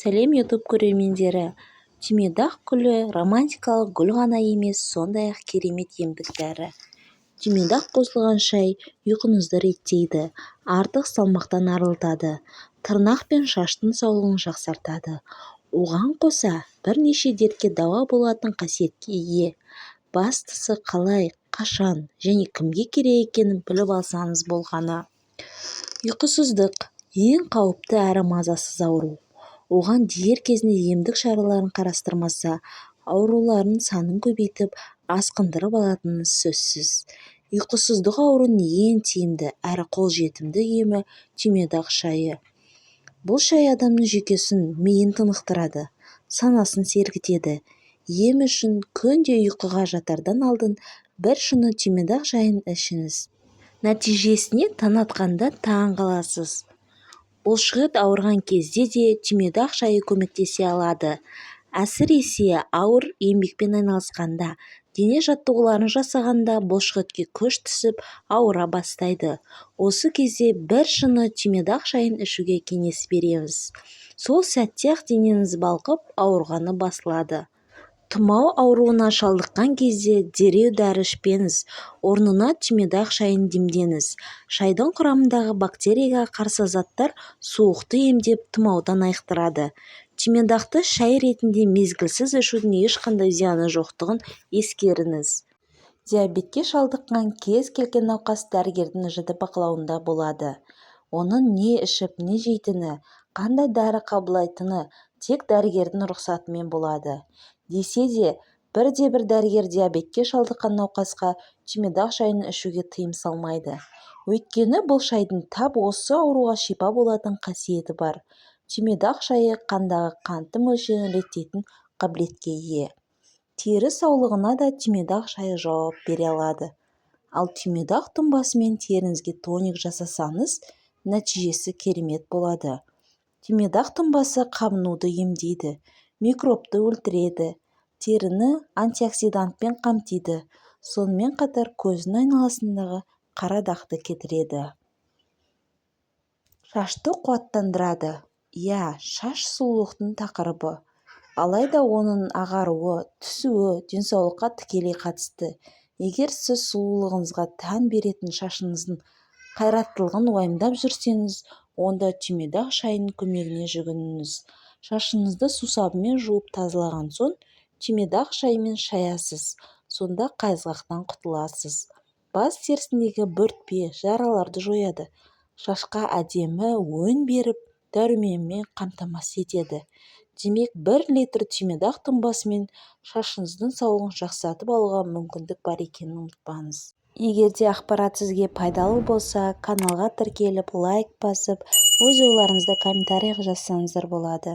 Сәлем, YouTube көрермендері! Түймедақ гүлі романтикалық гүл ғана емес, сондай-ақ керемет емдік дәрі. Түймедақ қосылған шай ұйқыңызды реттейді, артық салмақтан арылтады, тырнақ пен шаштың саулығын жақсартады. Оған қоса бірнеше дертке дауа болатын қасиетке ие. Бастысы қалай, қашан және кімге керек екенін біліп алсаңыз болғаны. Ұйқысыздық – ең қауіпті әрі мазасыз ауру. Оған дер кезінде емдік шараларын қарастырмаса, аурулардың санын көбейтіп, асқындырып алатыны сөзсіз. Ұйқысыздық ауруының ең тиімді әрі қолжетімді емі – түймедақ шайы. Бұл шай адамның жүйкесін, миын тынықтырады, санасын сергітеді. Ем үшін күнде ұйқыға жатардан алдын бір шыны түймедақ шайын ішіңіз. Нәтижесіне таң атқанда таң қаласыз. Бұлшықет ауырған кезде де түймедақ шайы көмектесе алады. Әсіресе ауыр еңбекпен айналысқанда, дене жаттығуларын жасағанда бұлшықетке күш түсіп, ауыра бастайды. Осы кезде бір шыны түймедақ шайын ішуге кеңес береміз. Сол сәтте-ақ денеңіз балқып, ауырғаны басылады. Тұмау ауруына шалдыққан кезде дереу дәрі ішпеңіз, орнына түймедақ шайын демдеңіз. Шайдың құрамындағы бактерияға қарсы заттар суықты емдеп, тұмаудан айықтырады. Түймедақты шай ретінде мезгілсіз ішудің ешқандай зияны жоқтығын ескеріңіз. Диабетке шалдыққан кез келген науқас дәрігердің жіті бақылауында болады. Оның не ішіп, не жейтіні, қандай дәрі қабылдайтыны тек дәрігердің рұқсатымен болады. Десе де, бірде-бір дәрігер диабетке шалдыққан науқасқа түймедақ шайын ішуге тыйым салмайды. Өйткені бұл шайдың тап осы ауруға шипа болатын қасиеті бар. Түймедақ шайы қандағы қанттың мөлшерін реттейтін қабілетке ие. Тері саулығына да түймедақ шайы жауап бере алады. Ал түймедақ тұнбасымен теріңізге тоник жасасаңыз, нәтижесі керемет болады. Түймедақ тұнбасы қабынуды емдейді, микробты өлтіреді, теріні антиоксидантпен қамтиды, сонымен қатар көздің айналасындағы қара дақты кетіреді. Шашты қуаттандырады. Иә, шаш – сұлулықтың тақырыбы. Алайда оның ағаруы, түсуі денсаулыққа тікелей қатысты. Егер сіз сұлулығыңызға тән беретін шашыңыздың қайраттылығын уайымдап жүрсеңіз, онда түймедақ шайының көмегіне жүгініңіз. Шашыңызды сусабынмен жуып тазалаған соң, түймедақ шайымен шаясыз. Сонда қайызғақтан құтыласыз. Бас терісіндегі бөртпе, жараларды жояды. Шашқа әдемі өң беріп, дәруменмен қамтамасыз етеді. Демек, 1 литр түймедақ тұнбасымен шашыңыздың саулығын жақсартып алуға мүмкіндік бар екенін ұмытпаңыз. Егер де ақпарат сізге пайдалы болса, каналға тіркеліп, лайк басып, өз ойларыңызды комментарийға жазсаңыздар болады.